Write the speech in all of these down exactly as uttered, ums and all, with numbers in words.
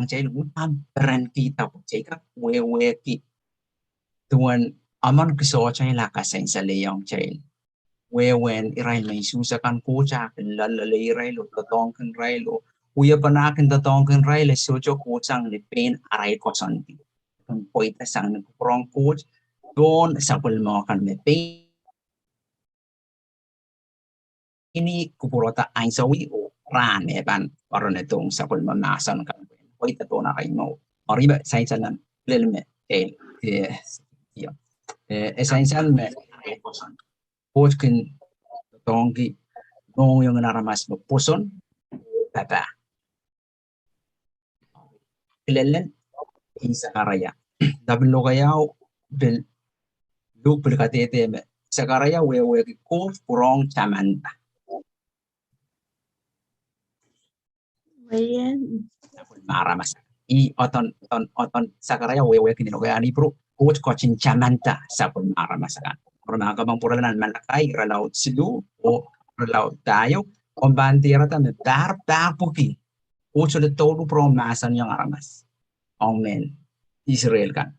kitail uhdahn perenkihda pwe kitail kak wehwehki duwen emen kisohte la kasansalehiong kitail. Wehwehn irail mehn Suhs akan, Koht ah kin loalloale irail oh doadoahngkin irail oh wiepen ah kin doadoahngkin irail, e sohte kohsang ni pein arail koasoandi. Kin pweida sang ni kupwuren Koht, pohn sapwellime kan me pein ih kupwurehda ansou oh rahn me pahn poaronedohng sapwellime mahsen kan. Pweida pohn arail mour. Eri me sansal nan lel me, eh, eh, eh, sansal me Koht kin doadoahngki mohngiong en aramas me pwoson, papah. Kilelen, en Sakaraia. Dapin lokaiau, pil Luk pil kadehde me Sakaraia wehwehki Koht pwurehng tamanda. Weien. Sapwellime aramas. Ih odon, odon, odon Sakaraia wehwehki ni lokaian Ipru, Koht ketin tamanda sapwellime aramas akan. Eri ma ke pahn pwurala nan Malakai, irelaud siluh oh irelaud pahieu, komw pahn diarada me pahr pahpwiki Koht sohte douluhl pwurehng mahsanihong aramas. Ong mehn Israel kan.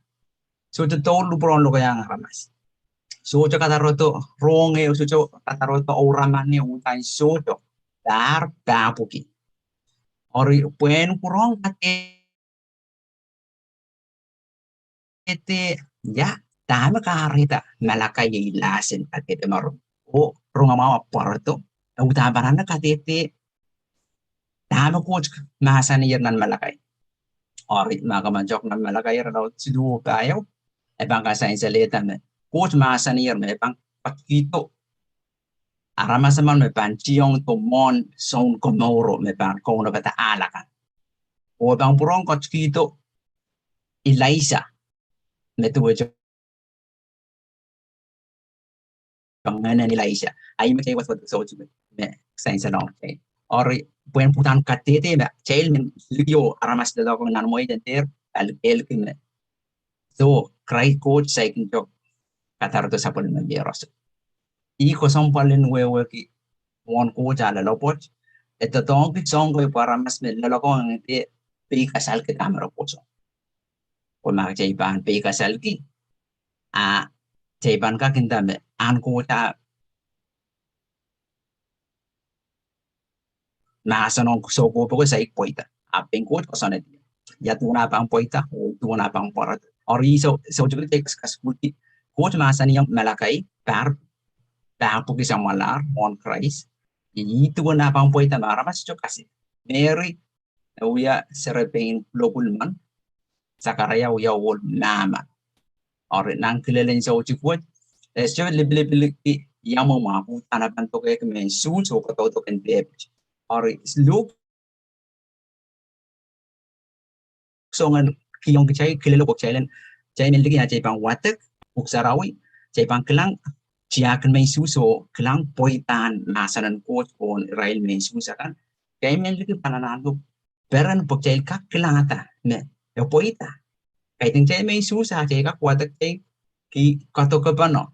Sohte douluhl pwurehng lokaiahng aramas. Sohte kadarodo rohng ehu, sohte kadarodo ouraman ehu, uhdahn sohte, pahr pahpwiki. Eri pwehn pwurehng kadehde, ia, dahme kahrehda Malakai iei lahsen kadehde mwahu. Oh rongamwahu ahpw pwarodo, e uhdahn pahn anahne kadehde dahme Koht mahsanier nan Malakai. Eri ma ke pahn chock nan Malakai irelaud siluh oh pahieu, e pahn kasansalehda me Koht mahsanier me e pahn ketikihdo aramas emen me pahn tiongdo mwohn Sounkomouro me pahn kaunopada ahl akan. Oh e pahn pwurehng ketikihdo Elaisa, me duwehte ngehnen Elaisa. Ahi me kitail wadawad soutik me sansalohng kitail. Eri pwehn pwuhdan kadehde me kitail men likio aramas loalokong nan mwehi en dehr palikelki me, soh, Krais Koht saikinte kadarodo sapwellime mie roson. Ih kesempwal en wehwehki mwohn Koht ah loalopwoat, e doadoahngki soahng kei pwe aramas me loalokong ong de peikasalki dahme re pwoson. Pwe ma kitail pahn peikasalki, a kitail pahn kak nda me ahn Koht ah mahsen ong soukohp ko saik pweida. Ahpw pein Koht koasoanehdi ia duwen ah pahn pweida oh duwen ah pahn pwarodo. Eri soh, soh, kitail kas, kaskuhlki Koht mahsanihong Malakai pahr pahpwiki samwalahr mwohn Krais. Ih duwen ah pahn pweida me aramas sohte kasik. Meri e wia serepein pwulopwul men, Sakaraia wia ohl mahmah. Eri nan kilelen soutik wet, e sohte lipilipilki ia mwomwen, uhdahn e pahn dokehki mehn Suhs oh koadokoadoken Depit. Eri Luk soangen kihong kitail kilelo pwe kitail en, kitail men liki ia kitail pahn wadek Pwuhk Sarawi, kitail pahn kilang tiahk en mehn Suhs oh kilang pweidahn mahsen en Koht pohn irail mehn Suhs akan. Kitail men liki pahn anahne peren pwe kitail kak kilangada me e pweida. Kaidehn kitail mehn Suhs ah kitail kak wadek, kitail kak kadokepene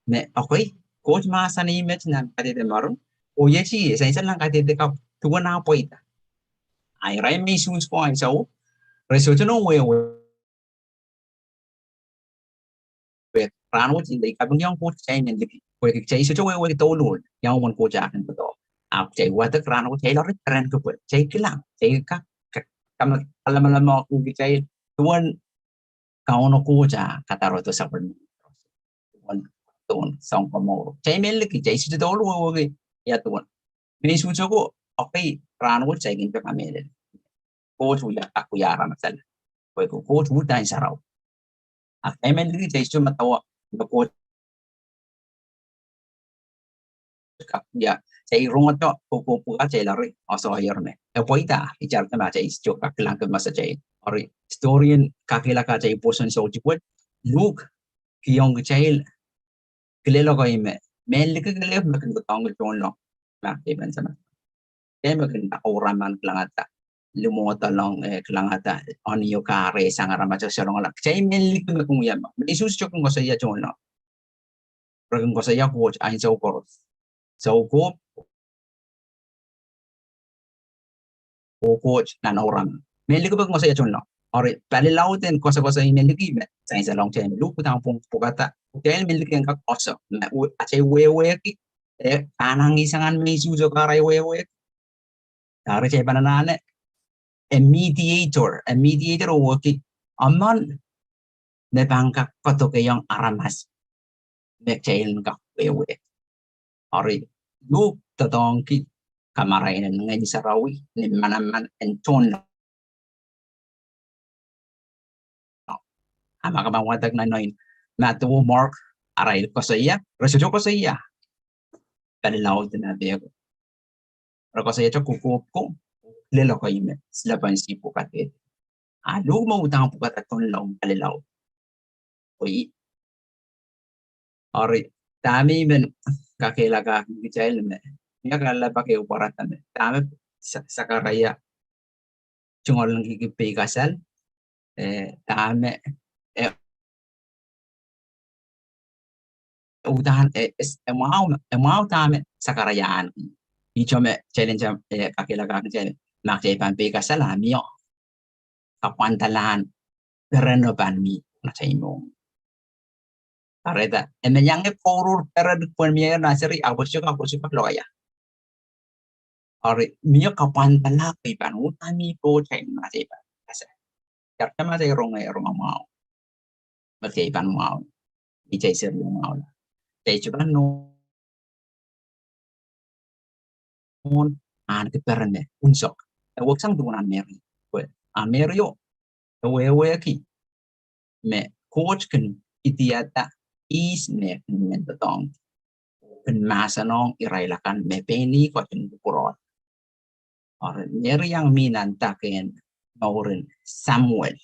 me, okay, Koht mahsanih met nan kadehde mwahu, oh iei sansal nan kadehde ka duwen ah pweida. A irail mehn Suhs ko ansou, re sohte nohn wehwe rahnwet, ih kapingkihong Koht kitail men liki, pwe kitail sohte wehwehki douluhl ia mwomwen Koht ah kin doadoahk. Ahpw kitail wadek rahnwet, kitail eri perenki pwe kitail kilang, kitail kak, kak, kak, kalamalamahu kitail duwen Kauno Koht ah kadarodo sapwellime, duwen, duwen Sounkomouro. Kitail men liki, kitail sohte douluhl wehwehki ia duwen. Mehn Suhs ko, okay, rahnwet kitail kin pil kamehlele. Koht wia, kak wia aramas akan. Pwe Koht uhdahn sarawi. A kitail men liki, kitail sohte medewe me Koht kak wia, kitail rongodo, kokohp wet kitail eri koasoier me e pweida, itar de ma kitail sohte kak kilangki mese kitail. Eri storien kakehla kitail pwoson soutik wet, Luk kihong kitail kilelo kei me, men liki kelehpw me kin doadoahngki tohnleng, ma kitail pahn sama. Kitail me kin ouraman, kilangada limwahdohng, eh, kilangada onio kahre sang aramas, soangen lap. Kitail men liki me kin wia, mehn Suhs sohte kin koasoia tohnleng. Re kin koasoia Koht ansou koaros. Soukohp oh Koht nan ouraman. Mehn liki peki ngosoia tohnleng. Eri palilaud en koasokoasoia mehn liki me, sainsalong kitail me luhk uhdahn pwung pwukada. Kitail mehn liki en kak koasoia, me, atail wehwehki, eh, anahne sang me I sohte kak wehwehki. Eri kitail pahn anahne, a mediator, a mediator oh wehwehki, emen me pahn kak koadokehiong aramas me kitail en kak wehwehki. Eri luhk doadoahngki kamarain en Ngehn Sarawi ni manaman en tohnleng. A ma ke pahn wadek nan nein Madiu, Mark, arail koasoia, re sohte koasoia palilaud en apehko. Re koasoia te kokohp ko, lel ko ih me silepen sihpw pwukada. A luhk me uhdahn pwukada tohnleng palilaud. Pwe eri dahme I men kakehlakahki kitail me, mie kalelapak ehu pwarada me dahme Sa-, Sakaraia tungoal ngehki peikasal, eh, dahme, eh, uhdahn, eh, eh, eh, mwahu, eh, mwahu dahme Sakaraia ahneki. Ihte me challenge, eh, kakehlakahki kitail, ma kitail pahn peikasal a mie kapwandalahn pereno pahn mih nan atail mohngiong. Kahrehda, e men iang kouruhr peren pwehn mie nan seri, ahpw e sohte kak, e sohte kak lokaia. Eri mie kapwandala pwe I pahn uhdahn mih pohn atail, ma atail pahn peikasal. Iar te ma atail rong, eh, rong mwahu. Ma atail pahn mwahu. Ih atail seri mwahu. Atail sohte pahn nohn ahneki peren me unsek. E weksang duwen ahn Mery. Pwe ahn Mery o, e wehwehki me Koht kin idiada ihs me kin men doadoahngki, kin mahsanihong irail akan me pein ih ketin kupwurehla. Eri Mery iang mih nan dake en mouren Samuel.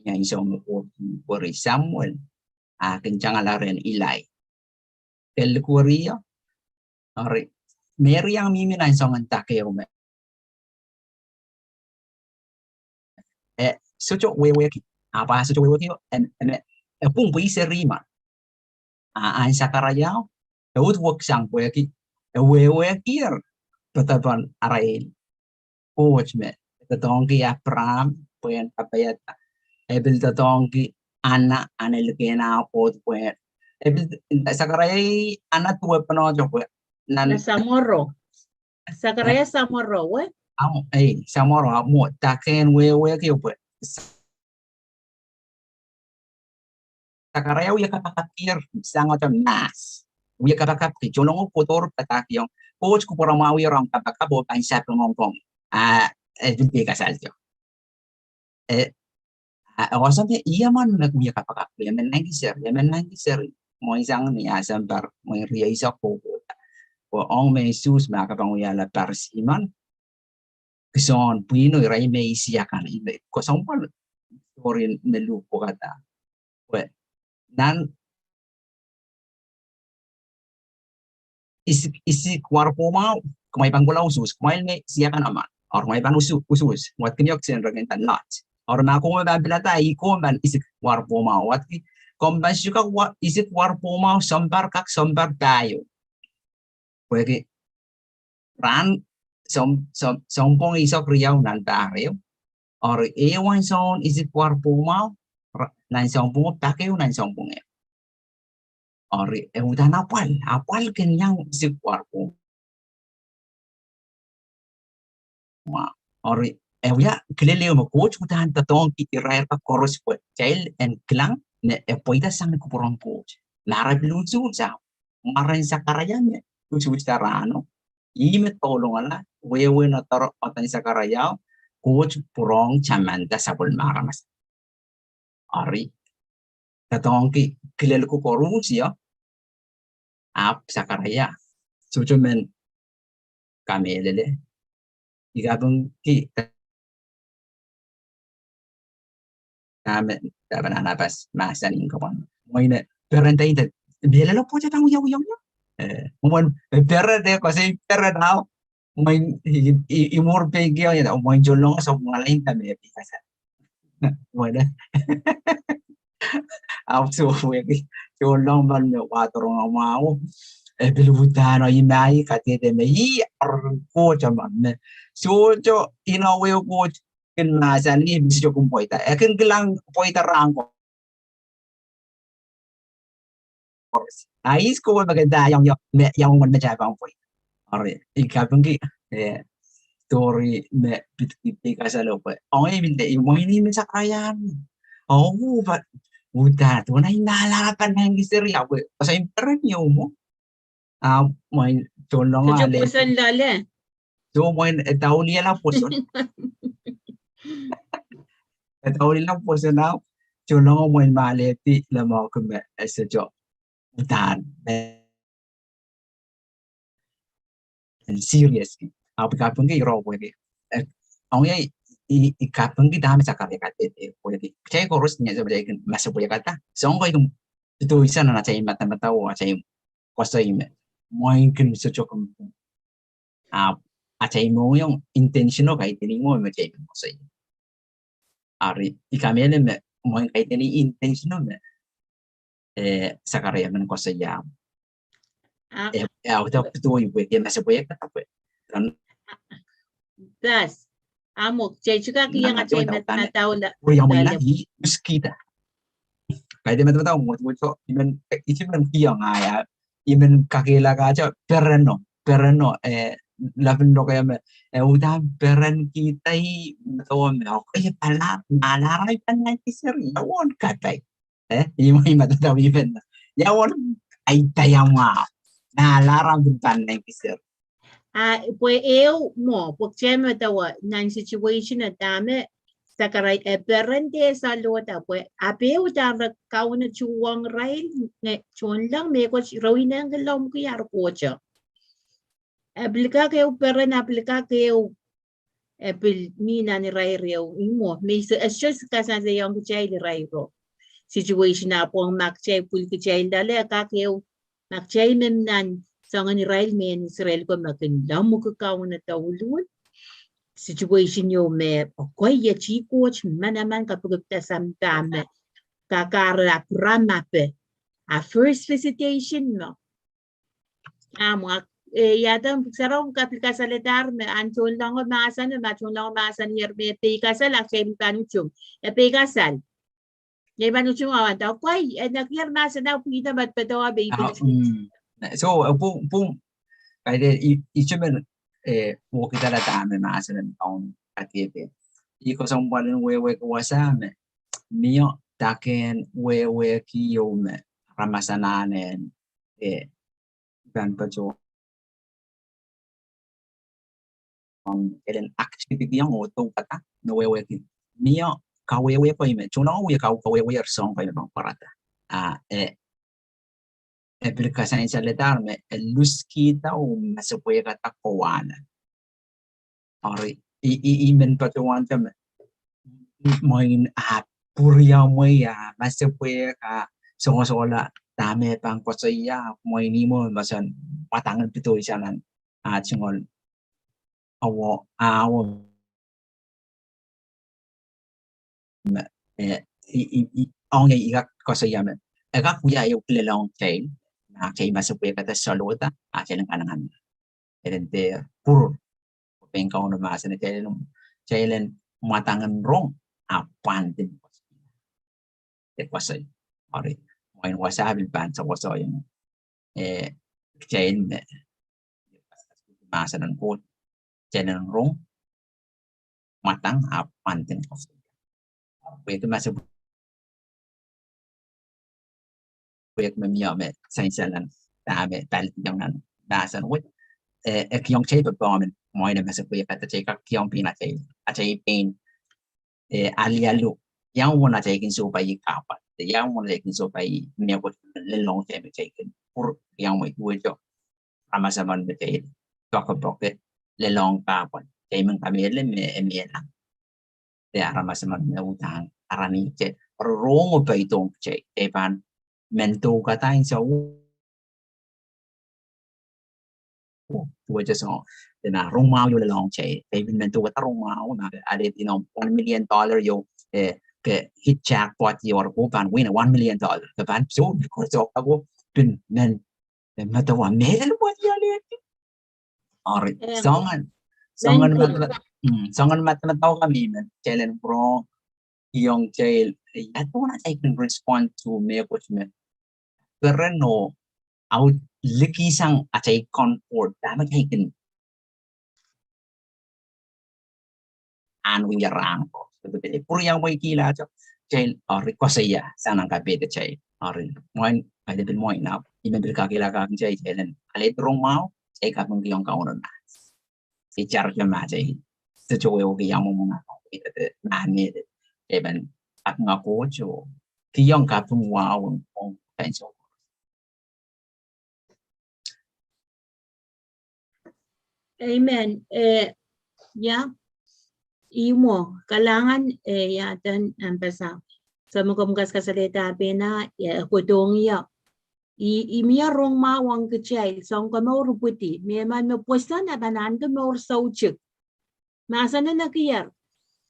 Ni ansou me Koht kin kupwuri Samuel, a kin tangala rehn Eli. Ke likwerih ie? Eri Mery iang mihmi nan soangen dake o me e sohte wehwehki, ahpw e sohte wehwehki o, e, e, e pwung pwe ih seri men. A ahn Sakaraia o, e uhd weksang pwehki e wehwehkier poadoapoaden arail Koht me doadoahngki Abraham pwehn kapaiada. E pil doadoahngki Anna, Anna likin ah pwoud pwehn. E pil, Sakaraia, Anna duwe pwehn oto pwe nan samworo. Sakaraia samworo, eh? Ahmw, eh, samworo, ahmw dake en wehwehki o pwe Sakaraia wia kapakapkier sang oto mahs. Wia kapakapki, tohnleng oh kohdo padahkihong Koht kupwuramwahwih rong kapakap oh pahn sapengong komwi. A, e pil peikasal ie. E, a, e wasa me ih emen me wia kapakapki, e men nangki seri, e men nangki seri. Mwein sang ni a sounpar, mwein rieisek kohkohda. Pwe ong me Suhs me a kapang wiahla Parisi men, kisin pwihno irail me isi akan, ih me kesempwal, story me luhk pwukada. Pwe nan Isik, Isik wahr pwohmwahu, kumwail pahn kohla usuhs, kumwail me isi akan emen. Or kumwail pahn usu-, usuhs, wadkinieksei en reken da not. Or ma komw pahn pilada, ih komw pahn Isik wahr pwohmwahu. Wadki, komw pahn sohte kak wa-, Isik wahr pwohmwahu sounpar kak sounpar pahieu. Pwehki rahn soun-, soun-, sounpwong eisek riau nan pahr ehu. Or ehu ansoun Isik wahr pwohmwahu, ra-, nan sounpwong, pak ehu nan sounpwong ehu. Or e uhdahn apwal, apwal kin iang Isik wahr pwohmwahu. Or e wia kilel ehu me Koht uhdahn doadoahngki irair koaros pwe kitail en kilang me e pweida sang kupwuren Koht. Ma re pil usuhs, a mwaren Sakaraia me usuhsda rahno, ih me doulongala, wehwehn odoadoahn Sakaraia, Koht pwurehng tamanda sapwellime aramas. Eri, doadoahngki kilel ko koaros ie, ahpw Sakaraia sohte men kamehlele. I kapingki dahme, dahme Pahpa Annapas mahsanih, ke pahn, mwein e peren de, mehlelo pwoat e pahn wiawi, wiawi. Eh, mwein e peren de, koasoi peren ahu. Mwein i, i, i mwur peikiong, mwein tohnleng sapwungala, inda me e peikasal. Mwein e, ahpw sohwehki, tohnleng men me wahdo rong mwahu. E pil uhdahn imai kadehde me ih, er, Koht emen me sohte inowe Koht kin mahsanih me sohte kin pweida. E kin kilang pweida rahn koaros. A ihs kowe me kin nda iang, iang, me iang won me kitail pahn pweida. Ari, I kapingki, eh, story me pid, pid, pid kasale pwe. Oh, I men, I mwein me Sakaraia. Oh, but, uhdahn, duwen ei nahla pahn nangki seri, ahpw, koasoi peren ieu mwo. Ah, mwein tohnlengo ale. Pwoson loale. So mwein e daulihla pwoson. E daulihla pwoson ahpw tohnlengo mwein me alehdi lemehki me e sohte uhdahn. Eh, seriously. Ahpw I kapingki iro pwehki. Eh, ong iei I, I kapingki dahme Sakaraia kadehde pwehki. Kitail koaros ni ansou me kitail kin masepwehkada. Soang ko I kin pitohsa nan atail madamadau, atail koasoi me. Mwein kin sohte kin. Ah, atail mohngiong intention o kaidehn ihmwo me kitail kin koasoi. Ari, I kamehlele me, mwein kaidehn intention o me. Eh, Sakaraia men koasoia. Ah. Eh, eh, auda pitohi pwe, ke masepwehkada pwe. Kan. Das. Ahmw, kitail kak iang atail madamadau la. Pwuriamwei la, I, uskida. Kaidehn madamadau mwo, mwo, so, I men, eh, I men kiong ahi, I men kakehlakahte, pereno, pereno, eh, lapin lokaia me, eh, uhdahn peren kihda I, madamadau me, okay, pala, nahla rahn pahn nangki seri, ia won kapai. Eh, I men, I madamadau I men. Ia won, ai, taiamwa. Nahla rahn pahn nangki seri. Ah, pwe ehu mwo, pwe kitail medewe, nan situation o dahme, Sakaraia, eh, peren de salohda, pwe, ah, pwe uhdahn re kaun tuhwong irail, nge, tohnleng mehkot re inengieng lomwki ar kohdo. Eh, pil kak ehu peren, ah, pil kak ehu, eh, pil mi nan irair ehu, ihmwo, me I se, eh, sohte kasansehiong kitail irairo. Situation ahpw ong ma kitail pwil kitail loale, eh, kak ehu, ma kitail men nan soangen irail mehn Israel ko me kin lomwki kaun o douluhl. Situation ieu me, okay, ia tih Koht manaman kapikipda sampah me. Kakar Abraham ape. Ah, first visitation mo. Ah, mwo, eh, ia dahme Pwuhk Sarawi kapil kasaledahr me ahn tohnlengo mahsen, ma tohnlengo mahsenier me peikasal, ah, kitail pahn utung. E peikasal. Ngehi pahn utung awan da, okay, e nekier mahsen ah pwihda madamadau ah peikas. Ah, mm. So, eh, pwung, pwung, kaidehn I, I men, eh, wekidala dahme mahsen en Kauno kadehde. I kesempwal en wehwehki wasa me, mie dahken wehwehki ieu me, aramas anahne, eh, pahn patohwan, elen activity iang oh doukada, me wehwehki. Mie kawehwe ko me, tohnleng wia ka, kawehwe er soang ko me pahn pwarada. Ah, eh, e pil kasansalehda me, e luskihda oh masepwehkada kowahlap. Ari, I, I, I men patohwante me, mwein ah pwuriamwei ah, masepwehk ah, soangosoangola, dahme pahn koasoia, mwein ihmwo mahsen, mwadang en pitohsa nan, ah, tungoal, awo, awo, me, eh, I, I, I, ong iei I kak koasoia me, e kak wia ehu lelohng kitail, ma kitail masepwehkada salohda, ah, kitail en kanengamah. Elen de pwur, pein Kauno mahsen, kitail en, kitail en mwadang en rong, ah, pwandin koasoi. E koasoi. Ari, mwein wasa pil pahn sokosoiong. Eh, kitail me, mahsen en Koht, kitail en rong, mwadang, ah, pwandin koasoi. Pwehki masepwehk me mie me sansal nan, dahme palidiong nan mahsen wet. Eh, e kiong kitail pwe pahn mwein e masepwehkada, kitail kak kiong pein atail, atail pein, eh, alialu. Ia mwomwen atail kin sohpai kahpwal. Ia mwomwen atail kin sohpai mehkot lelohng kitail me kitail kin pwur, ia mwomwen duwehte aramas emen me kitail poakepoake lelohng kahpwal. Kitail men kamehlele me e mie nan de aramas emen me uhdahn aramas te, rong oh peidohng kitail. Kitail pahn men doukada ansou duwehte soangen, dene rong mwahu ieu lelohng kitail. Kitail pil men doukada rong mwahu, ma ke alehdi noumw one million dollar ieu, eh, ke hit jackpot ieu, ke pahn win one million dollar. Ke pahn soh, ke soh, ke pil men, eh, medewe mehlel pwe I alehdi. Ari, soangen, soangen mada-, Mm, soangen madamadau kan me I men, kitail en pwurehng kihong kitail, eh, ia duwen atail kin respond to mehkot me peren oh aud likihsang atail comfort, dahme kitail kin ahn wia rahn ko. Pwuriamweikihla atail, kitail eri koasoia sang nan kapehdatail. Eri mwein, kaidehn pil mwein, ahpw I men pil kakehla kitail, kitail en alehdi rong mwahu, kitail kapingkihong Kauno mahs. Itar ke ma atail, sohte wehwehki ia mwomwen, ih, ih, ma me, eh, pahn kaping Koht oh kihong kaping wahu ong, ong, Amen. Eh, ia, ih mwo, kalahngan, eh, ia duwen ambassador. Soh, me komw kaskasalehdahpene, ia, kohdohng ie. I, I mie rong mwahu ong kitail, sounkomour ipwidi, mehmen me pwoson e pahn ahneki mour soutuk. Mahsen en nekier.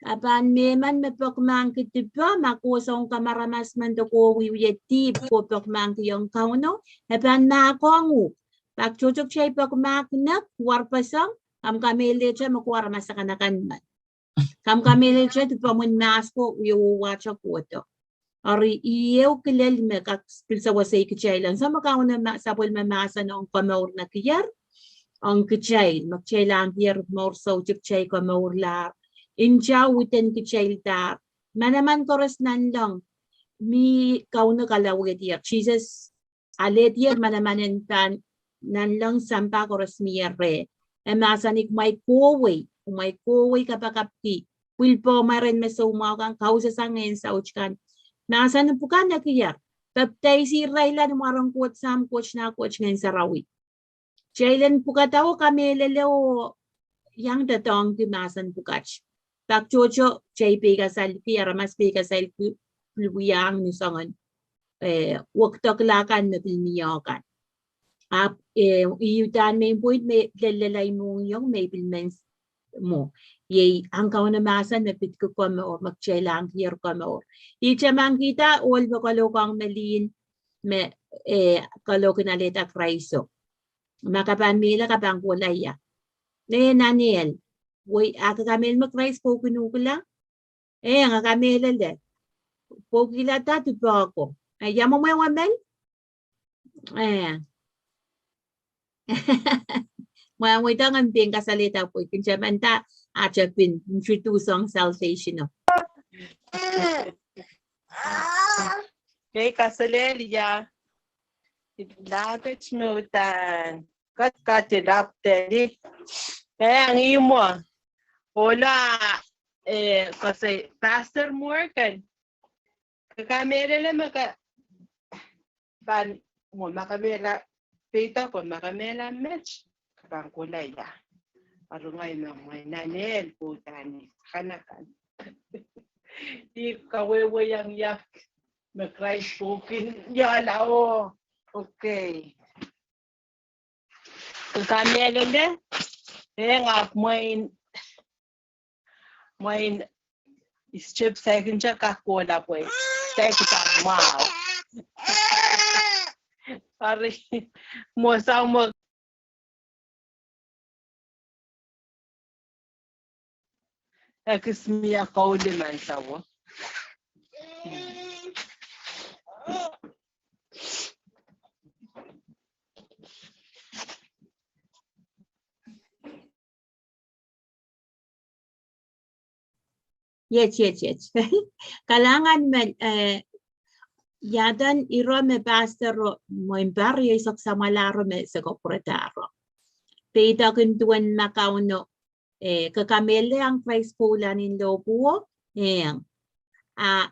A pahn mehmen me pekmahkki dipe, ma ke soun kamaramas men de ke wie wie dihp, ke pekmahkihong Kauno, e pahn mahkohng uhk. Pak tohto kitail pekmahk nek, warpeseng, komw kamehlelehte me ke aramas akan akan men. Komw kamehlelehte dipomwen mahs ko wie wawahte kohdo. Eri ih ehu kilel me kak pil sewese kitail. Ansou me Kauno ma-, sapwellime mahsen ong komour nekier, ong kitail, me kitail ahneki mour soutuk, kitail komourlahr, nta uden kitaildahr. Manaman koaros nanleng, me Kauno kalauwehdier. Sises alehdier manaman en pahn nanleng, sampah koaros mie reh. E mahsanih, kumwail kohwei, kumwail kohwei kapakapki pwil pohmwail rehn me soumwahu kan, kausasang ngehn saut kan. Mahsen pwukat nekier, papidaisih irail ni mwaren Koht Sahm, Koht Nah, Koht Ngehn Sarawi. Kitail en pwukada oh kamehlele oh iang doadoahngki mahsen pwukat. Pak tohto kitail peikasalki, aramas peikasalki, pil wiahiong ni soangen, eh, wekdokla kan me pil mie kan. Ahpw, eh, ih uhdahn main point me lelelai mohngiong me I pil men mwo. Iei ahn Kauno mahsen me pidki komour, me kitail ahnekier komour. I tamangkihda ohl me kalohkohng me lih me, eh, kalohkin alehda Krais o. Ma ke pahn mehla, ke pahn kohla ia? Nan ehl. Wei, a ke kamehlele me Krais pwoukin uhkila? Eh, nge kamehlele. Pwoukihla da dipe ko? Eh, ia mwomwen wehwehki? Eh. Mwein, mwein dang en pahn kasalehda pwe kin taman da, a tapin introduce ong salvation o. Kei kasalehda. Ih lapet me uhdahn kat kat ih lapet. Eh, ngehi mwo. Ola, eh, koasoi Pastor Morgan. Ke kamehlele me ke pahn, mwo, ma ke mehla, peidek o, ma ke mehla met, ke pahn kohla ia? Eri ngehi me mwein nan ehl, pwe uhdahn ih akan akan. Ih kawehwehiong ia me Krais pwoukin ia la o. Okay. Ke kamehlele, eh, ngehi mwein, mwein, I step saikinte kak kohla pwe, saikinte mwahu. Eri, mwo, soh mwo. Ekis mie kauli maing sawo. Iet, iet, iet. Kalahngan me, eh, ia duwen iro me pastor o mwein pahr iei sohte samwalahro me se kapwuradahro. Peidohng duwen me Kauno, eh, ke kamehlele ahn Krais pwoula ni lohpwuo, eh, a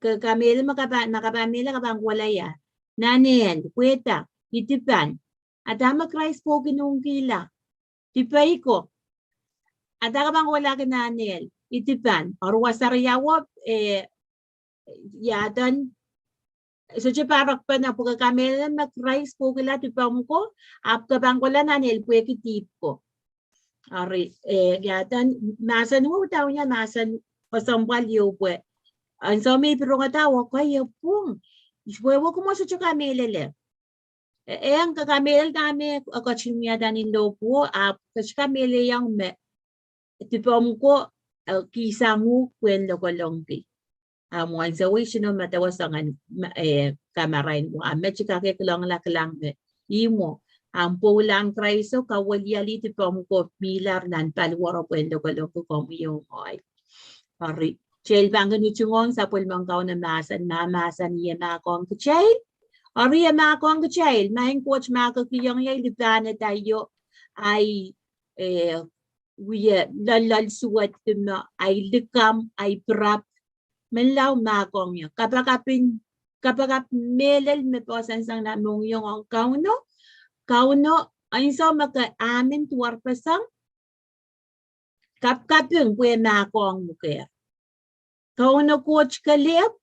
ke kamehlele me ke pahn, ma ke pahn mehla ke pahn kohla ia? Nan ehl, pwehda, I dipan. A dahme Krais pwoukin uhkila? Dipe ko. A dahme ke pahn kohlahki nan ehl? I dipan. Eri wasa riau o, eh, ia duwen, sohte pahrek pene pwe ke kamehlele me Krais pwoukin dipomw ko, ahpw ke pahn kohla nan ehl pwehki dihp ko. Eri, eh, ia duwen mahsen wet, uhdahn ia mahsen kesempwal ieu pwe ansou me I pil rongada, okay, e pwung. Ihs wehwe kumwail sohte kamehlele? Eh, eh, ke kamehlele dahme e ketin wiahda ni lohpwuo, ahpw ke sohte kamehlele iang me dipomw ko, eh, kihsang uhk pwehn lokolongki. A mwohn sewese no medewe soangen, eh, kamarain mwo. A met I kak kilangala kilang me ih mwo. Ahmw pwoulahn Kraiso, kawiliali dipomw ko, mihla nan paliwaro pwehn lokolongki komwi oh ngehi. Eri, kitail pahn kin utung ong sapwellimen Kauno mahsen, ma mahsen ih e mahkohng kitail. Eri e mahkohng kitail, maing Koht ma ke kihong ie lipahned aio, ahi, eh, wie loalloal suwed me, ahi likamw, ahi pirap, menlau mahkohng ie. Kapakapin, kapakap mehlel me poahsoan sang nan mohngiong ong Kauno, Kauno, ansou me ke amen duwarpeseng, kapkaping pwe mahkohng mukehr. Kauno Koht kelehpw,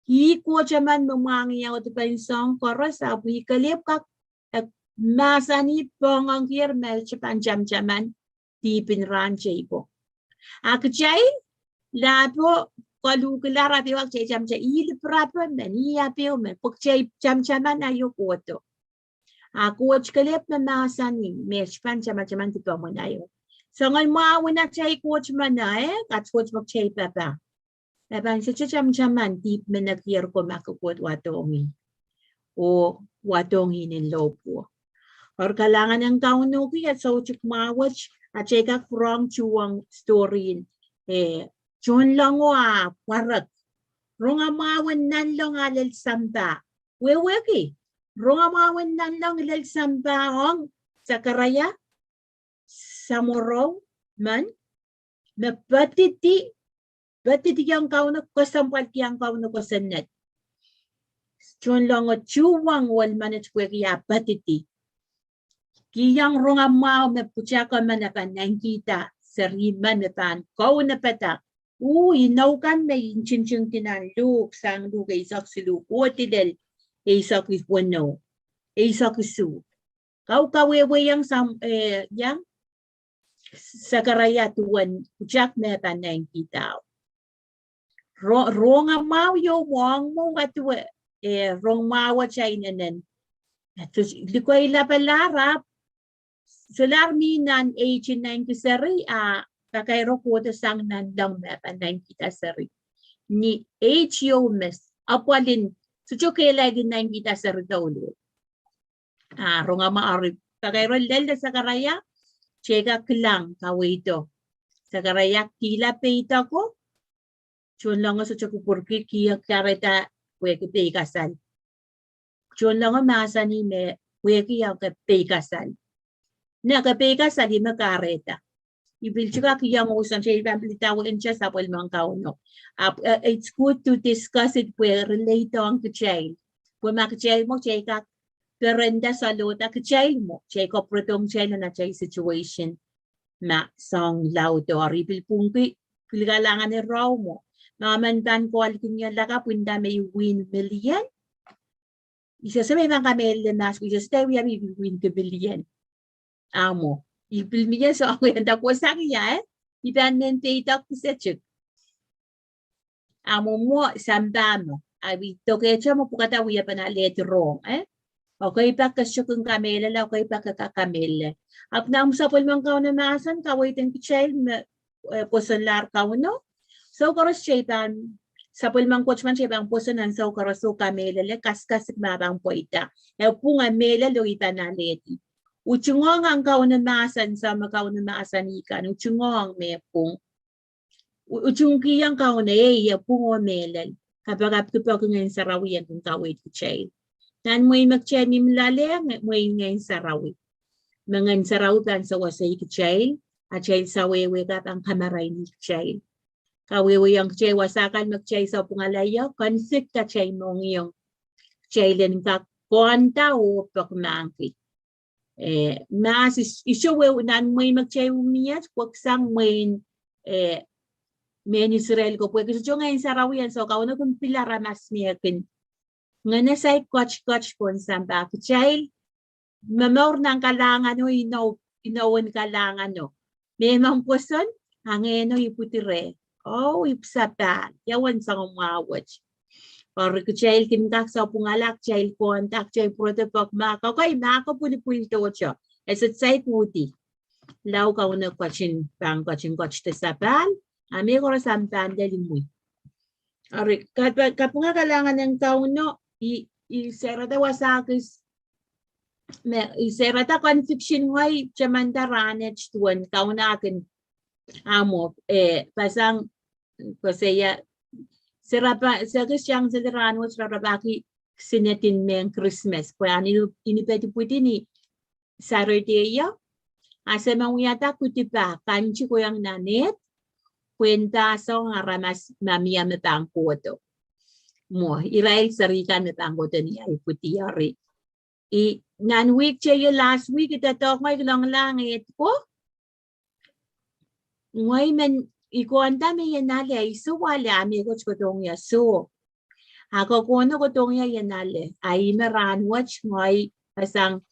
ih Koht emen me mwahngih audipin soahng koaros, ahpw ih kelehpw kak, eh, mahsanih poahngoangkier me te pahn tamataman dihpin rahn teipo. A kitail, lahpo, koluhkihla, ahpw e wia kitail tamataman, ih lipirapo men, ih ape men, pwe kitail tamataman aio kohdo. A Koht kelehpw me mahsanih, me te pahn tamataman dipomwen aio. Soangen mwahu en atail Koht mwohn, eh, kat Koht me kitail papah. E pahn sohte tamataman dihp menekier ko ma ke kohdo wadohng ih. Oh wadohng ih nin lohpwuo. Eri kalahngan en Kauno ki, e soutik mwahu wet, atail kak pwurehng tuhwong story en, eh, tohnlengo ah pwarek. Rongamwahu en nanleng ah lel sampah. Wehwehki, rongamwahu en nanleng lel sampah ong Sakaraia, samworo men, me pedidi, pedidiong Kauno, kesempwalkiong Kauno kosonned. Tohnlengo tuhwong ohl menet pwehki ah pedidi. Kihong rongamwahu me pwutak emen e pahn naitikihda seri men me pahn kaunopada. Uh, inou kan me I ntingtingdi nan Luk, sang Luk eisek siluh, kohdi lel eisek weneu, eisek isuh. Kau kawehwehiong sang, eh, iang Sakaraia duwen pwutak me pahn naitikihda. Ro-, rongamwahu ieu mwo ong mwo wadewe, eh, rongamwahu atail inenen. Likoilapalahr ahpw solahr mi nan eighteen ninety seri, a pakairo kohdo sang nanleng me pahn naitikihda seri. Ni eighteen oh mes, apwalin, sohte kehlail naitikihda seri douluhl. A rongamwahu eri, pakairo lel de Sakaraia, kitail kak kilang, kaweido. Sakaraia kihla peidek ko, tohnlengo sohte kupwurki, kihong kahrehda pwehki peikasal. Tohnlengo mahsanih me pwehki ahmw peikasal. Ni ahmw peikasal ih me kahrehda. I pil tikak iang uson te, I pahn pil idawehn te sapwellimen Kauno. Ahpw, eh, it's good to discuss it pwe relate ong kitail. Pwe ma kitail mwo kitail kak perenda, sohlohda kitail mwo, kitail kapwuredohng kitail nan atail situation. Ma soahng laud, eri I pil pwungki, pil kalahngan irail mwo. Ma emen pahn kohla kin ie lakapw nda me I win million. I sehse me I pahn kamehlele mahs, I sehse I wia me I pil winki million. Ahmw mwo. I pil mie soahng, nda kohsang ia, eh? I pahn men peidek kisetik. Ahmw mwo, sampah mwo. A I dokehte mwo pwukada wiepen alehdi rohng, eh? Ekei pak ke sohte kin kamehlele, ekei pak ke kak kamehlele. Ahpw nan sapwellimen Kauno mahsen, kaweid en kitail me, eh, pwosonlahr Kauno. Soh koaros kitail pahn, sapwellimen Koht men kitail pahn pwoson nan soh koaros oh kamehlele, kaskasik me pahn pweida. E pwung, e mehlel oh I pahn alehdi. Utung ong Kauno mahsen, soh me Kauno mahsanih kan, utung ong me pwung. U-, utungkihong Kauno, ei, e pwung oh mehlel. Kapakapki pwehki Ngehn Sarawi en kin kaweid kitail. Nan mwein me kitail mihmi loale, nge-, mwein Ngehn Sarawi. Me Ngehn Sarawi pahn sewese kitail, atail sawehwe ka pahn kamaraini kitail. Kawehwehiong kitail wasa kan me kitail sapwungala ie, convict atail mohngiong. Kitail en kak koanda oh pekimahkki. Eh, mahs is-, iso we nan mwein me kitail mie, pwehki sang mwein, eh, mehn Israel ko pwehki sohte Ngehn Sarawi en, soh Kauno kin pil aramas me kin ngenesai kotkot pohn sampah. Kitail momour nan kalahngano, inou, inowen kalahngano. Me men pwoson, a Ngehno ipwidi reh. Oh, ipwsapahl, ia uwen soangen mwahu wet. Eri kitail kin kak sapwungala, kitail koanda, kitail pwurodo pwehki ma, okay, ma ke pwilipwildohte, e sohte saik uhdi. lao Kauno ketin pahn ketin ketido sapahl, a mehkoaros ahpw pahn lel imwi. Eri, kapinga kalahngan en Kauno, I, I serehda wasa kis, me I serehda conviction ngehi tamanda rahnwet duwen Kauno kin, ahmw, eh, pasang, koasoia, serapa, se kis sang seli rahnwet rarapahki sinedin mehn Krismas, pwe ahn ini, ini pedipwidi ni Saturday o, a se men wiahda kudipah, kanti kohieng nan eht, pwe en pahsoang aramas ma mie me pahn kohdo. Mwo, irail seri kan me pahn kohdo ni ahi pwidi. Eri, I, nan wihk teio last week, I doadoahk ngehi kilangala eht ko, ngehi men, I konda me I en ale, I sewese ale, a mehkot kohdohng ie, soh. A ke kohdo kohdohng ie I en ale, a ih me rahnwet ngehi pasang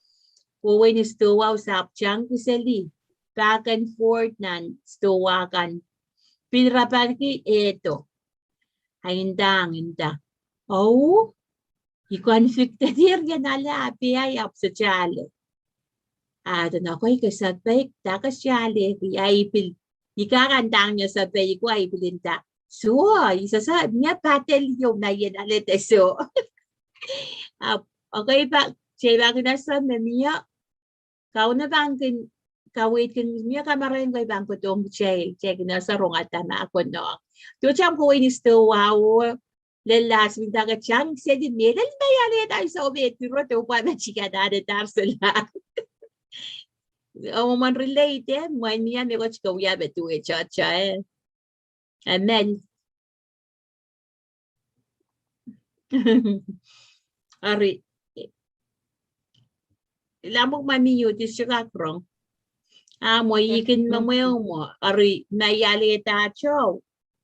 kohwei ni stowa, I sahpw tang kiseli, back and forth nan stowa kan, pil rapahki ehdo. A I nda, I nda, oh, I convicted-ir I en ale, a pil I ahpw sohte ale. A dene, okay, ke sapeik, dah ke sohte alehki? A I pil, I kak ndahng ie sapeik ko, a I pil nda, soh, I sehse, mie patel ieu ma I en ale de soh. A, okay, pa, kitail pahn kin ese me mie, Kauno pahn kin kaweid kin, mie kamarain ko I pahn kohdohng kitail, kitail kin ese rongada ma konehng. Duwehte ahmw kohwei ni stowa o, lel last week, dah ke tang seli, mehlel me I alehda soh, me tiro de pwa me I kak alehda solahr. Oh, mwomwen relate, eh, mwein mie mehkot ke wia me duwehte, eh. Amen. Eri, lamuk ma mi U D C kak rong. A mwo I kin me mwehu mwo. Eri, ma I alehda soh,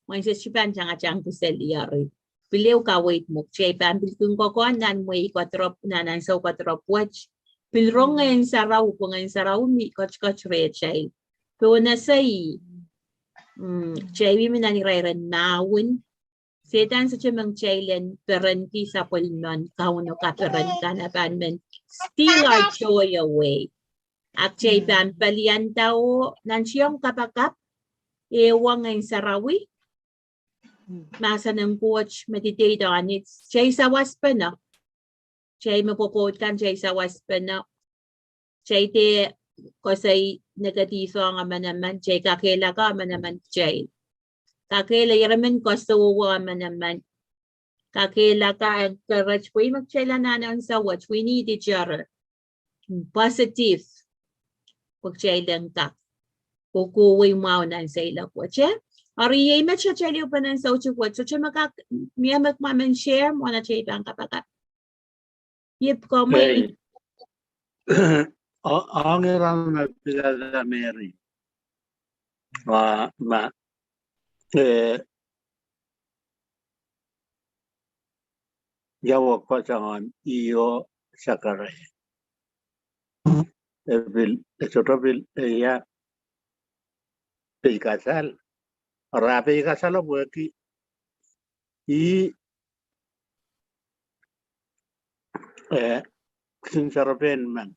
mwein se sohte pahn tangatang kiseli eri. Pil ehu kaweid mwo, kitail pahn pil kin kokohn nan mwehi koadoarop, nan ansou koadoarop wet. Pil rong Ngehn Sarawi, pwe Ngehn Sarawi me ketiket rehtail. Pwe I en ese ih, mm, kitail mihmi nan irairen mahwen. Sehdan sohte men kitail en perenki sapwellimen Kauno kaperen kan, a pahn men steal our joy away. A kitail pahn pelianda oh nantihong kapakap, ehuong Ngehn Sarawi, mahsen en Koht, meditate on it, kitail sawaspene. Kitail me pwopwoud kan, kitail sawaspene. Kitail dehr koasoi negative ong emenemen, kitail kakehlaka emenemen kitail. Kakehlaka, ire men koasoia emenemen. Kakehlaka, encourage, pwe ih me kitail anahne ansou wet, we need each other. Positive. Pwe kitail en kak kohkohwei mwahu nan seiloak wet, eh? Eri iei me kitail ehu pahn ansou wet, sohte me kak, mie me kak men share, mwohn atail pahn kapakap. Iep komwi. Ei. O, ong ira me pilada Meri. Ma, ma, eh, ia wek patohwan ih oh Sakaria. E pil, e sohte pil, e ia, peikasal. Eri a peikasal pwehki ih, eh, kisin serepein men.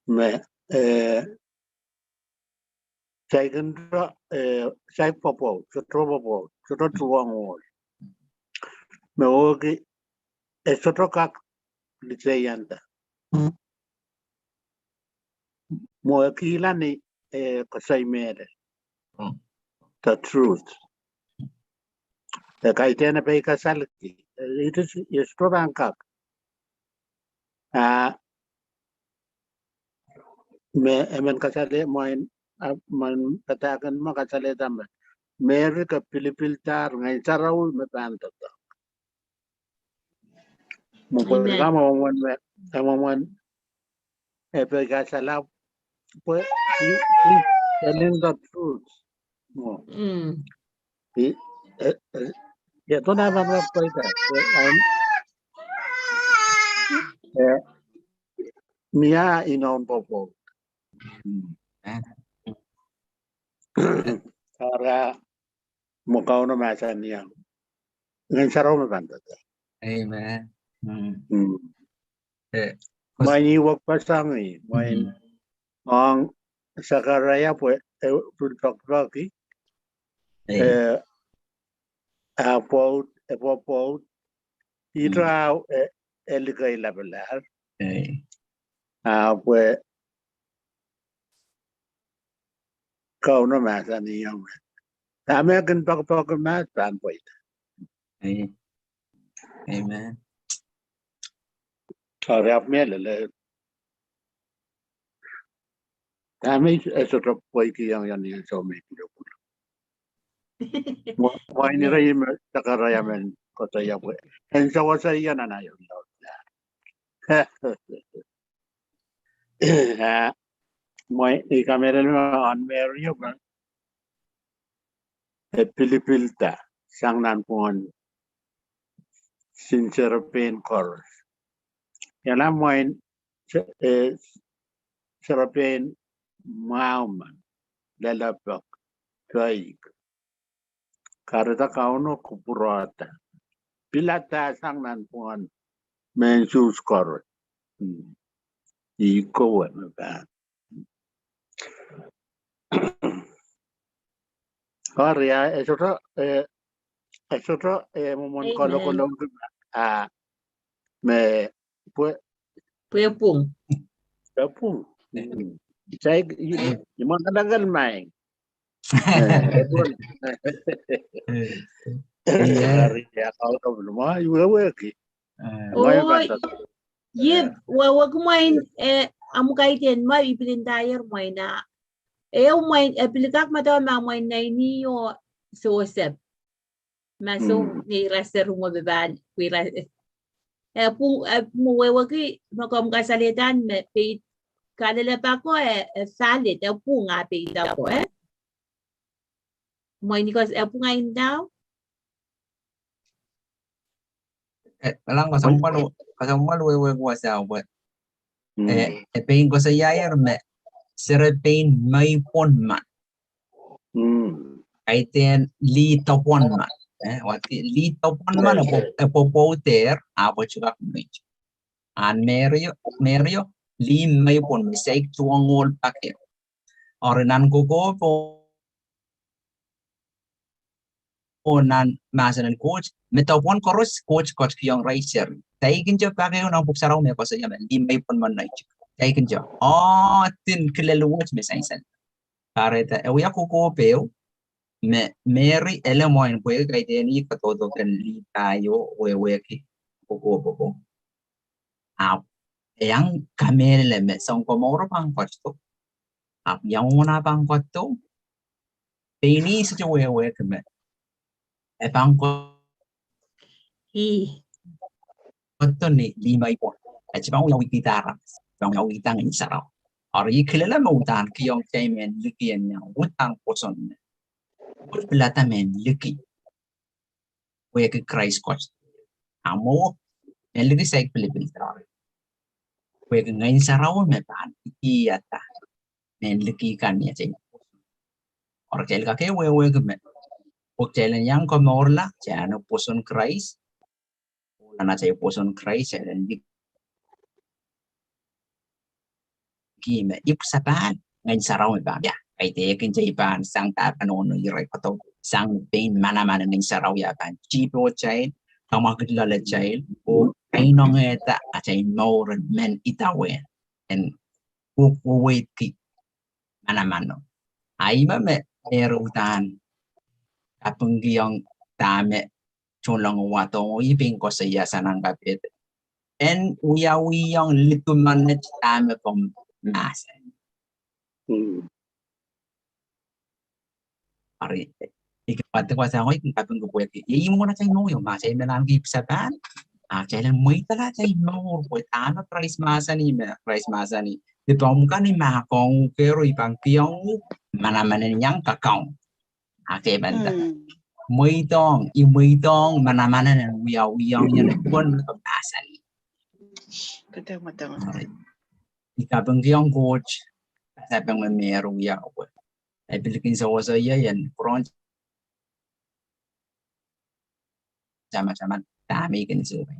Me, eh, saikinte, eh, saik pwopwoud, sohte pwopwoud, sohte tuhwong ohl. Me wehwehki, e sohte kak liseianda. Mwo e kihla ni, eh, koasoi mehlel. The truth. E kaidehn e peikasalki. Eh, it is, e sohte pahn kak. Ah, me, e men kasale, mwein, ah, mwein padahk en me kasalehda me Meri ke pilipildahr Ngehn Sarawi me pahn doadoahk. Mwo pwe ka mwomwen me, e mwomwen, e peikasala, pwe, he, he telling the truth. Mwo. Mm. He, eh, eh, ia, tohn a pahn peika, eh, um, eh, mie inoun pwopwoud. Mm. Ara, mwo Kauno mahsanih, Ngehn Sarawi me pahn doadoahk. Amen. Mm. Mm. Eh, mwein ih wek pasang ih, mwein, mm, ong Sakaria pwe, eh, pil pokpoki. Eh, ah, pwoud, eh, pwo-, pwoud. Ito ah, eh, e likei lapalap. Ah, pwe Kauno mahsanihong. Dahme kin poakpoake mahs pahn pweida. Amen. Eri ahpw mehlel, dahme e sohte pweikiong ien ien soh me pil pwulo. Mwein ire me Sakaria men koasoia pwe en sewese ie nan aio laud. Mwein i kamehlele me ahn Merio me e pilipilda sang nan pwungen sin serepein koaros. Iangala mwein se-, eh, serepein mwahu men, lelepek, peik. Kahrehda Kauno kupwurehda. Pilada sang nan pwungen mehn Suhs koaros. Hmm. Ih kowe me pahn. Eri ah, e sohte, eh, e sohte, eh, mwomwen kolokol, ah, me pwe-, pwehpwung. Pwehpwung. Hmm. Sai, i, i mangadakel maing. Eh, pwehpwung. Eh, eh. Eri ah, Kauno pil mwahu, i wehwehki. Eh. Mwahu. Oh, pahn, ie, eh, wehwehki mwein, eh, ahmw kaidehn ma i pil ndaier mwein ah. Eh, mwein, eh, pil kak madawa ma mwein Neini oh Sosep. Ma soh, mm, ni ira seri mwo me pahn, pwe ira, eh, pwung, eh, mwo wehwehki, ma komw kasalehda me pein kalelapak o, eh, eh, valid, eh, pwung ah peidako, eh. Mwein i koasoia, eh, pwung ah ndao. Eh, alang koasoia mwalu, koasoia mwalu wehwehki wasa pwe. Mm. Eh, e pein koasoiaier me serepein meipwon men. Mm. Kaidehn lih dopwon men. Eh, wahki lih dopwon men, e pwo-, e pwopwoudehr, ahpw e kak mweit. Ahn Merio, Merio, lih meipwon men, saik duwen ohl pak ehu. Eri nan kokohp oh nan mahsen en Koht, me dopwon koaros Koht ketikihong irail seri. Saikinte pak ehu nan Pwuhk Sarawi me koasoia me lih meipwon men neitik. Saikinte. Oh, kin kilel wet me sansal. Kahrehda, e wia kokohp ehu, me Meri ele mwein pwehki kaidehn ih kadaudoken lih pahieu, wehwehki kokohp ko. Ahpw, e iang kamehlele me Sounkomouro pahn ketido. Ahpw ia mwomwen ah pahn ketido. Pein ih sohte wehwehki me e pahn ko-, ih, ketido ni lih meipwon. E sohte pahn wiawihkihda aramas. Pahn wiawihda Ngehn Sarawi. Eri i kilel me uhdahn kihong kitail mehn liki en iang, uhdahn pwoson me. Koht pilada mehn liki. Pwehki Krais Koht. Ahmw mwo, mehn liki saik pilipilda. Pwehki Ngehn Sarawi me pahn ikiada mehn liki kan ni atail. Eri kitail kak wehwehki me, oh kitail en iang komourla, kitail en pwoson Krais. Nan atail pwoson Krais, kitail en liki me ipwsapahl Ngehn Sarawi pahn, ia, kaidehkin kitail pahn sang dahpwanohno irail koaros, sang pein manaman en Ngehn Sarawi ah pahn tipe atail, kamwakid loalatail, oh kainenehda atail mour en men idawehn, en kuk weweidki manamano. Ahi me me Meri uhdahn kapingkihong dahme tohnleng wahdo, oh i pein koasoia sang nan kapehd. En wiawihong lidumenet dahme komw mahsanih. Mm. Eri, i kak patohwan sang, oh i kin kapingki pwehki, ih mwomwen atail mour, ma atail me nahneki ipwsapahl, ah, kitail en mweidala atail mour, pwe dahme Krais mahsanih, me Krais mahsanih, dipomw kan I mahkohng uhk ero, I pahn kihong uhk manaman en iang kakaun. Ahpw e pahn nda, mm, mweidohng, I mweidohng manaman en wiawihong ie, pwehn me mahsanih. Kete mwadang. Eri, i kapingkihong Koht, sapeng me Meri wia, oh pwe e pil kin sewese ie en pwurehng tamataman dahme I kin sewese.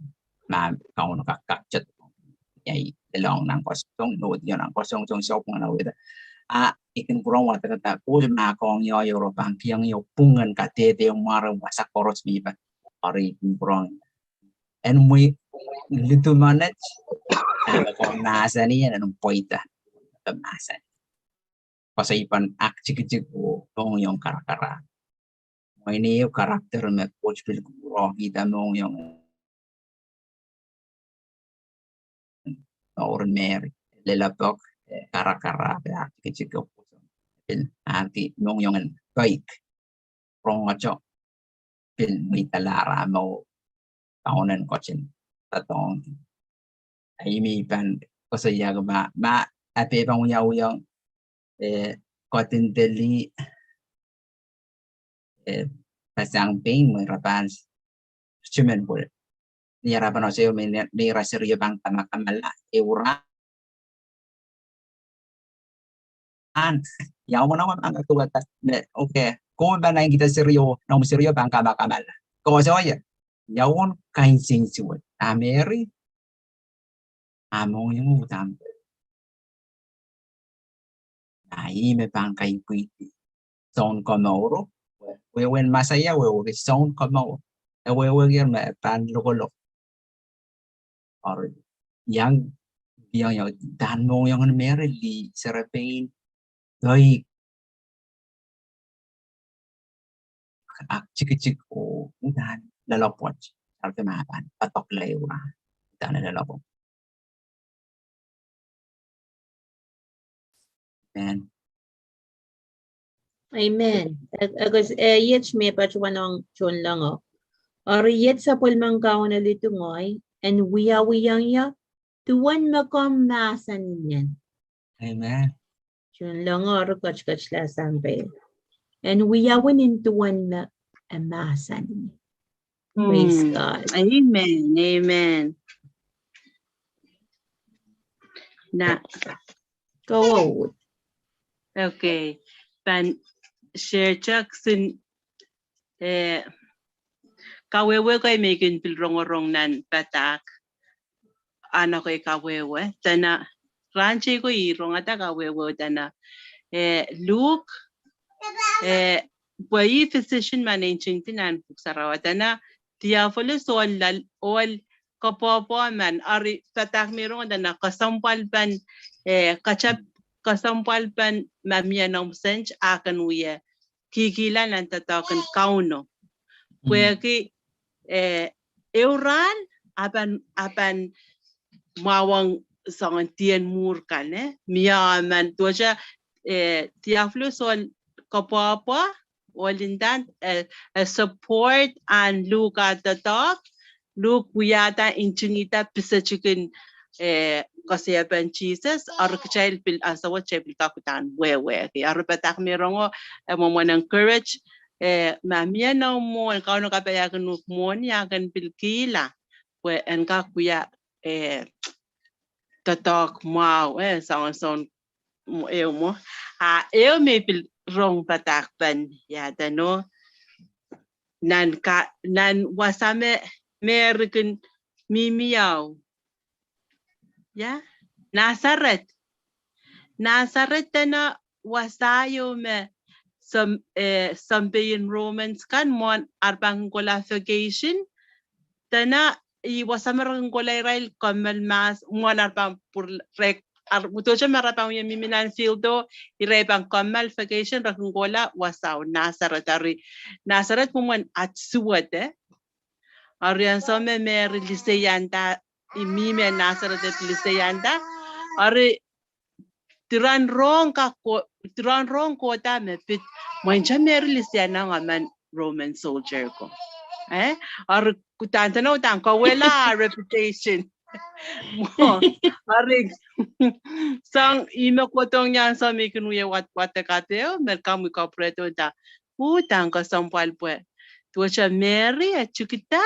Ma Kauno kak, kak tet. Ia, I lelohng nan koasoang, nohdiong nan koasoang, soang, soang, pwungen awehda. A I kin pwurehng wadek da Koht ma koahieng ie, re pahn kiheng ie pwungen kadehde mware wasa koaros me I pahn, eri I kin pwurehng en mwi lidu menet, a koaros mahsanih en pweida, mahsanih. Koasoipen aktikitik oh mohngiong karakara. Mwein ehu character me Koht pil kupwurokihda mohngiong, mour en Meri, lelapwoat, eh, karakara, aktikitik, pil ahdi mohngiong en peik, rongoto, pil mihla ara mour, kaunen koasoan, doadoahngki. Ih me I pahn koasoia ma, ma, a pahn wiawiong, eh, koasoandi, eh, pasang pein me re pahn simen pwe. Ni ara pahn osehu me, me ira serio pahn kamakamala, ehu rahn an, ia mwo nan wahn pahn kak duwehda, me, okay, komw pahn naineki da serio, noumw serio pahn kamakamala. Koasoia, ia uwen kain sehse wet. A Meri, a mohngiong uhdahn. A ih me pahn kaipwidi Sounkomouro, wehwehn Mesaia, wehwehki Sounkomouro. E wehwehki me pahn lokolok. Eri, iang, iang, iang, dan mohngiong en Meri lih serepein, doadoahk, aktikitik oh uhdahn loalopwoat, eri ke ma pahn padokla ehu rahn, uhdahn loalopwoat. Amen. Amen. E, e, kos, eh, iet me patohwanohng tohnlengo. Eri iet sapwellimen Kauno lidu ngehi, en wiawiong ie duwen me komw mahsanih. Amen. Tohnlengo eri ketiket la sampah. En wiawi nin duwen me e mahsanih. Praise God. Amen. Amen. Na. Go on. Okay. Pahn share chak sin, eh, kawehwe kei me I kin pil rongorong nan padahk. Ahn ekei kawehwe, dene rahn teikan I rongada kawehwe dene, eh, Luke, eh, pwe ih physician me ntingdi nan Pwuhk Sarawi, dene Theophilus ohl, ohl kapwapwa men, eri padahk me I rong dene kesempwalpen, eh, katapan kesempwalpen ma mie noumw sent a kin wie kihkihla nan doadoahk en Kauno. Pwehki, eh, ehu rahn a pahn, a pahn mwahuwong soangen dien mwuhr kan, eh, mie emen duwehte, eh, Theophilus ohl kapwapwa, ohl ndahn, eh, eh, support ahn Luke ah doadoahk, Luke wiahda ntingihda pisetikin, eh, koasoiepen Sises, eri kitail pil ansou wet kitail pil kak uhdahn wehwehki. Eri padahk me I rongo, eh, mwomwen encourage, eh, ma mie noumw mwohn, Kauno kapaiahkin uhk mwohni, a kin pil kihla, pwe en kak wia, eh, doadoahk mwahu, eh, soangen soun mwo, ehu mwo. A ehu me I pil rong padahk pahn, ia dene, nan ka, nan wasa me, Meri kin mihmi ie. Ia, Nasaret. Nasaret dene wasa ieu me soun, eh, sounpei en Romans kan mwohn ar pahn kohla vacation. Dene ih wasa me re kin kohla irail kommoal mahs, mwohn ar pahn pwur-, re, ar, duwehte me re pahn wie mihmi nan field o, irail pahn kommoal vacation, re kin kohla wasao Nasaret, eri Nasaret mwomwen at suwed, eh. Eri ansou me Meri liseianda, ih mihmi Nasaret e liseianda, eri diren rong kak ko-, diren rong kohda me pid, mwein te Meri liseianahng emen Roman soldier ko. Eh? Eri uhdahn dene uhdahn kawehla reputation. Mwo, eri, sang ih me kohdohng ie ansou me I kin wie wad-, wadek ape ehu, me komwi kapwurehdo da, uhdahn kesempwal pwe duwehte Meri e tikida,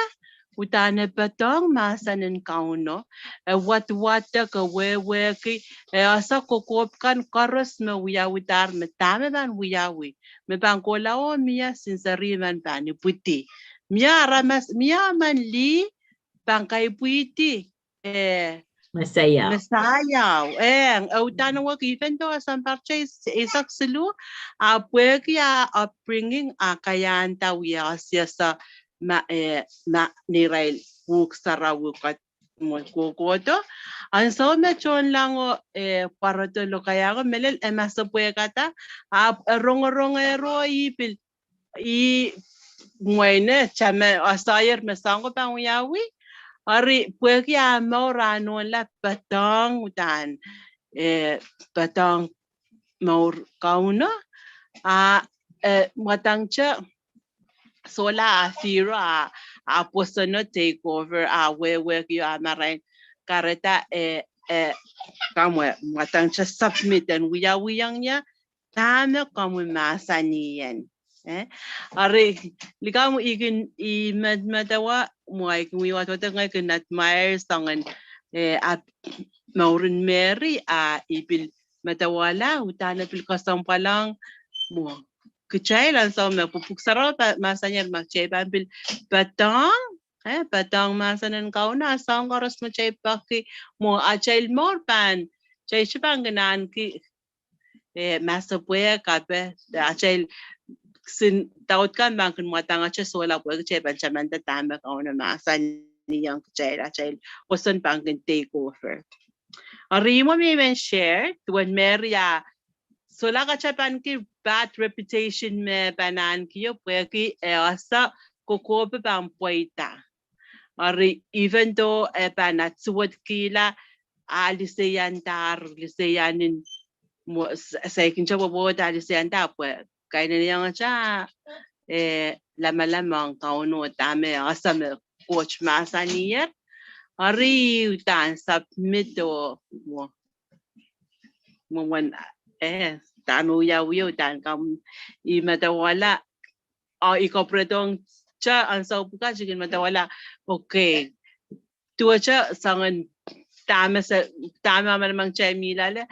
uhdahn e poadohng mahsen en Kauno, e wadawadek, e wehwehki, e ese kokohp kan koaros me wiawidahr, me dahme pahn wiawi, me pahn kohla oh mie, sinseremen pahn ipwidi. Mie aramas, mie emen lih pahn kaipwidi, eh, Mesaia. Mesaia. Eh, uhdahn wehwehki even though a sounpar teiseisek siluh, a pwehki a upbringing a kaiahnda wia osiasa ma, eh, ma neirail pwuhk sarawi kat mwo kohkohdo. Ansou me tohnlengo, eh, pwarodo lokaia ko, mehlel e masepwehkada, ahpw e rongorongehro ih pil, ih mwein, eh, tame asair me soahng ko pahn wiawi. Eri pwehki a mour a nohnla padahng uhdahn, eh, padahng mour Kauno, a, eh, mwadangete sohla a firo a, a pwosono take over a wehwehkio a marain kahrehda, eh, eh, kamwe mwadangete submit en wiawihong ie, dahme komwi mahsanih en. Eh, eri, likamw I kin, I medemedewe, mwo I kin wia wadwadek ngehi kin admire soangen, eh, ahpw mouren Meri, a I pil medewehla, uhdahn e pil kesempwal ong, mwo kitail ansou me pwuhk sarawi pahn mahsanihong ma kitail pahn pil padahng, eh, padahng mahsen en Kauno, a soahng koaros me kitail peki, mwo atail mour pahn, kitail sohte pahn kin ahneki, eh, masepwehk ape, atail sin daud kan pahn kin mwadangete sohla pwehki kitail pahn tamanda dahme Kauno mahsanihong kitail, atail pwoson pahn kin take over. Eri mwo me I men share, duwen Meri a sohla katapanki bad reputation me pahn ahnekio pwehki e ese kokohp pahn pweida. Eri even though e pahn ahd suwedkihla, a liseian dahr, liseian in mwo, s-, saikin tepwopwoud a liseian dahr pwe kainene iang ata, eh, lamalam ong Kauno dahme e ese me Koht mahsaniher. Eri uhdahn submit oh mwo, mwo mwen, eh, dahme wiawihong, uhdahn kam I medewehla, a I kapwuredohng te ansou pwukat I kin medewehla, okay, duwehte soangen dahme se, dahme manaman kitail mi loale,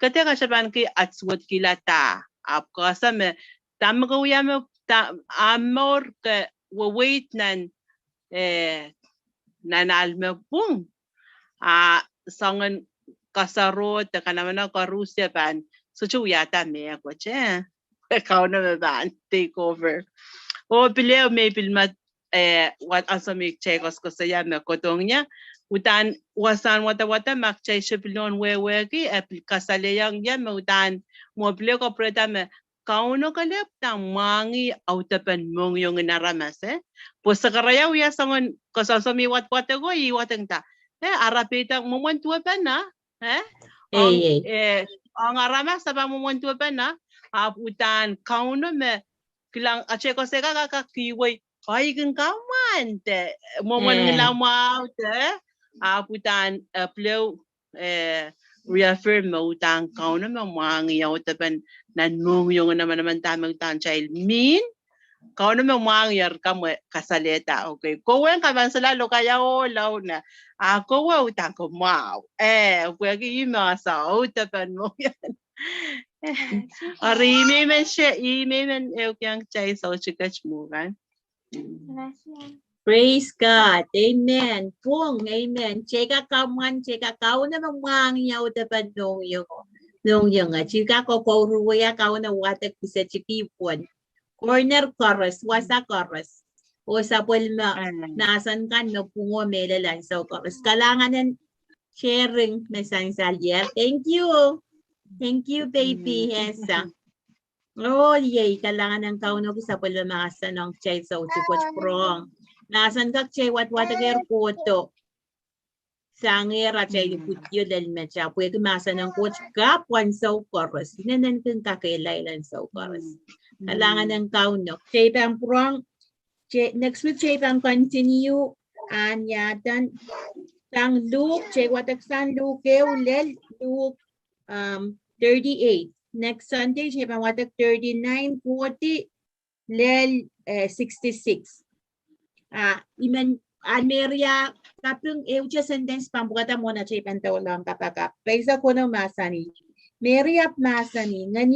ke dehr katapanki ahd suwedkihla da, ahpw ke ese me dahme ke wia me, da, a mour ke weweid nan, eh, nan ahl me pwung, a soangen kasaroh de kanamana koaros e pahn sohte wiahda mehkot, eh. Kauno me pahn take over. Oh pil ehu me I pil mat, eh, wat ansou me kitail koasokoasoia me kohdohng ie, uhdahn wasahn wadawad ma kitail sohte pil nohn wehwehki, e pil kasalehiong ie me uhdahn mwo pil ehu kapwurehda me Kauno kelehpw da mwahngih audepen mohngiongen aramas, eh. Pwe Sekaraia wia soangen koasoakoasoia me I wadwadek ko, I wadekda, eh, ara peida mwomwen duwepene, eh, ong, eh, ong aramas a pahn mwomwen duwepene, ahpw uhdahn Kauno me kilang atail koasoai kak, kak kihwei, oh I kin kamwante, mwomwen ngilamwahu de, ahpw uhdahn, eh, pil ehu, eh, reaffirm me uhdahn Kauno me mwahngih audepen nan mohngiongen manaman dahme uhdahn kitail mihmi. Kauno me mwahngih, eri kamwe kasalehda, okay, kowe en kapahn solahr lokaia oh launa, a kowe uhdahn ke mwahu, eh, pwehki ih me ese audepen mohngiongen. Eri I men, I men ehukiong kitail soutik et mwo kan. Praise God. Amen. Pwung, amen. Kitail kak kamwan, kitail kak Kauno me mwahngih audepen mohngiongo. Mohngiongo. Kitail kak kokohruweia Kauno wadek pisetiki pwon. Corner koaros, wasa koaros. Oh sapwellime mahsen kan me pwungo mehlel ansou koaros. Kalahngan en sharing me sansal ie. Thank you. Thank you, baby. Esa. Oh, iei, kalahngan en Kauno ki sapwellime mahsen ong kitail soutik wet prong. Mahsen kak kitail wadwadekehr kohdo. Sangehr atail pwudio lel met, pwehki mahsen en Koht kapw ansou koaros. Inenen kin kakehlail ansou koaros. Kalahngan en Kauno. Kitail pahn prong, next week kitail pahn continue, ahn iadan sang Luke, kitail wadek sang Luke ehu lel Luke, um, thirty-eight. Next Sunday, kitail pahn wadek thirty-nine, forty, lel, eh, sixty-six. Ah, I men, ahn Meri a kaping ehute sentence pahn pwukada mwohn atail pahn doulahng kapakap. Peisa Kauno mahsanih. Meri ahpw mahsanih, Ngehn